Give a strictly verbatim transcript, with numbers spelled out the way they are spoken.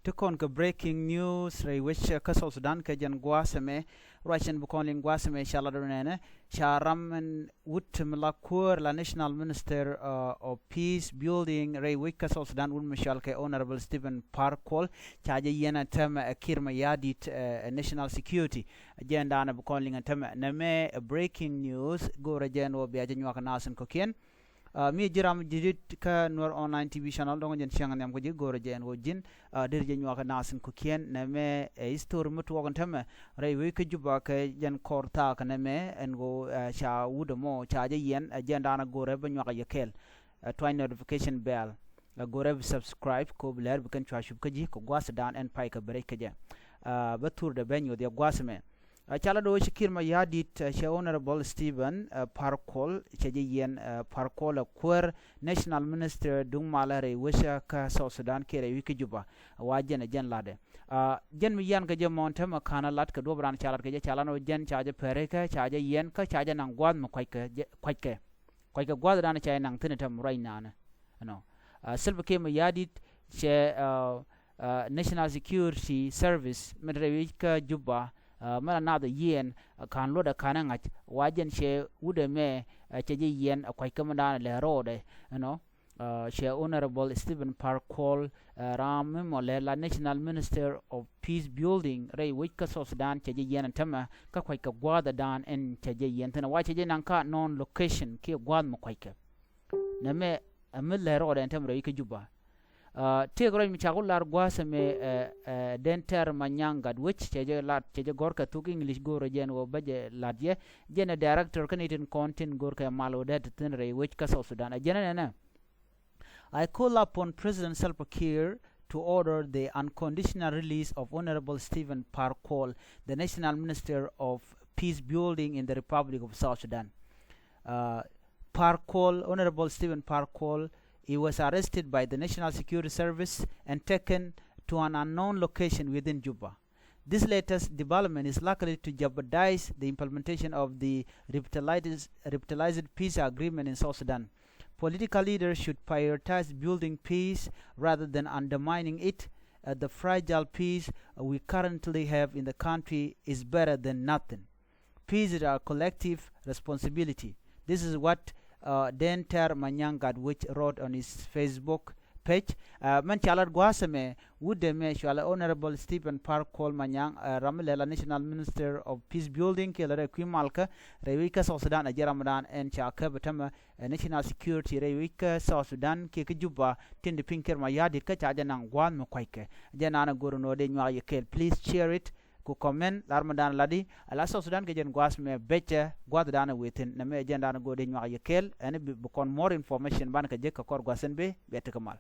Ti kɔn kɛ breaking news rɛy wec kä South Sudan kɛ jɛn gua̱a̱th ɛmɛ. Ruacɛn bi kɔn liŋ gua̱a̱th ɛmɛ ca lat ɔ nɛnɛ, ca ram ɛn wut mi la kuäär la National Minister of Peace Building rɛy wec kä South Sudan, wut mi cɔal kɛ Honorable Stephen Par Kuol, ca jɛ yiɛn ɛ täämɛ ɛ Kiir Mayardit ɛ National Security. Jɛn daanɛ bi kɔn liŋ ɛ täämɛ nɛmɛ ɛ breaking news, go̱o̱rɛ jɛn wä bia jɛ nyuak ɛ nath in kɔ̱kiɛn. Mi ji̱ ram ji̱ dit kä Nuer Online T V channel, dɔ̱ŋ jɛn cäŋ nhiam kä ji̱, go̱o̱rɛ jɛn wä ji̱n deri jɛ nyuak ɛ nath in kɔ̱kiɛn. Nɛmɛ ɛ history mi tuɔɔk in täämɛ rɛy wec kä Juba kɛ jɛn kɔr thaak nɛmɛ ɛn ɣöö ca wut ɛmɔ ca jɛ yiɛn. Ɛ jɛn daanɛ go̱o̱rɛ bä nyuak ɛ yɛ kɛɛl. Tuany notification bell, ɛ go̱o̱rɛ bi subscribe kɛ ɣöö bi lɛr bi kɛn cua cup kä ji̱ kɛ gua̱a̱th dan ɛn pay kɛ bɛ rɛc kä jɛ. Bä thurdɛ bɛ nyuɔth yɛ gua̱a̱th ɛmɛ. Ca lat ɔ ci Kiir Mayardit, cɛ Honorable Stephen Par Kuol cɛ jɛ yiɛn. Par Kuol ɛ kuäär National Minister duŋ malä rɛy wecä kä South Sudan kiɛ rɛy wec kä Juba. Wa jɛn ɛ jɛn latdɛ. Jɛn mi yian kɛ jɛ mɔn täämɛ ka̱n ɛ lat kɛ duɔ̱p ran ca lat kɛ jɛ, ca lat ɔ jɛn ca jɛ pɛrikä, ca jɛ yiɛn kä ca jɛ naŋ gua̱a̱th mi kuackɛ, kuackɛ, kuackɛ gua̱a̱th dan ca jɛ naŋ thi̱n täämɛ ruac nanɛ. Ɛnɔ, Salva Kiir Mayardit cɛ National Security Service mi rɛy wec kä Juba, mi la nath ɛ yiɛn, ka̱n luɔtdɛ ka̱n ɛ ŋa̱c. Wa jɛn cɛ wut ɛmɛ cɛ jɛ yiɛn ɛ kuackɛ mi daanɛ lɛ ro̱o̱dɛ. Ɛnɔ, cɛ Honorable Stephen Par Kuol, ram mi mɔ lɛ la National Minister of Peace Building rɛy wec kä South Sudan, cɛ jɛ yiɛn ɛn täämɛ kä kuackɛ gua̱a̱th dan ɛn cɛ jɛ yiɛn thi̱n. Wa cɛ jɛ naŋ kä unknown location kiɛ gua̱a̱th mi kuackɛ. Nɛmɛ ɛ mi lɛ ro̱o̱dɛ ɛn täämɛ rɛy wec kä Juba. Tëëk ruac mi cak wä lar gua̱a̱th ɛmɛ, ɛ Dɛn Tɛr Manyaŋ Gatwec, cɛ jɛ lat, cɛ jɛ gɔ̱r kɛ thuk English, go̱o̱rɛ jɛn wä bä jɛ lat yɛ. Jɛn ɛ director kä ni tin kɔn tin go̱o̱r kɛ mal wä dee ti thi̱n rɛy wec kä South Sudan. Ɛ jɛn ɛ nɛnɛ. I call upon President Salva Kiir to order the unconditional release of Honorable Stephen Par Kuol, the National Minister of Peace Building in the Republic of South Sudan. Par Kuol, Honorable Stephen Par Kuol, he was arrested by the National Security Service and taken to an unknown location within Juba. This latest development is likely to jeopardize the implementation of the revitalized, revitalized peace agreement in South Sudan. Political leaders should prioritize building peace rather than undermining it, as the fragile peace we currently have in the country is better than nothing. Peace is our collective responsibility. This is what Dɛn Tɛr Manyaŋ Gatwec wrote on his Facebook page. Mɛn ca lat gua̱a̱th ɛmɛ, wut ɛmɛ cɔalɛ Honorable Stephen Par Kuol Manyaŋ, ram mi lɛ la National Minister of Peace Building kiɛ lɛ rɛy kui̱ malkä rɛy wec kä South Sudan, ɛ jɛ ram dan ɛn ca käp ɛ täämɛ ɛ National Security rɛy wec kä South Sudan kiɛ kä Juba, tin di piny Kiir Mayardit kä ca jɛ naŋ gua̱a̱th mi kuackɛ. Jɛn nanɛ go̱o̱r ɛn ɣöö dee nyuak yɛ kɛɛl. Please share it ku comment, lar mi dan latdi, ala South Sudan kɛ jɛn gua̱a̱th mɛ becɛ gua̱a̱th dan ɛ wee thi̱n. Nɛmɛ jɛn dan go̱o̱r dee nyuak yɛ kɛɛl, ɛn bi, bi kɔn more information banɛ kɛ jek kɛ kɔr gua̱a̱th in bi, bia tekɛ mal.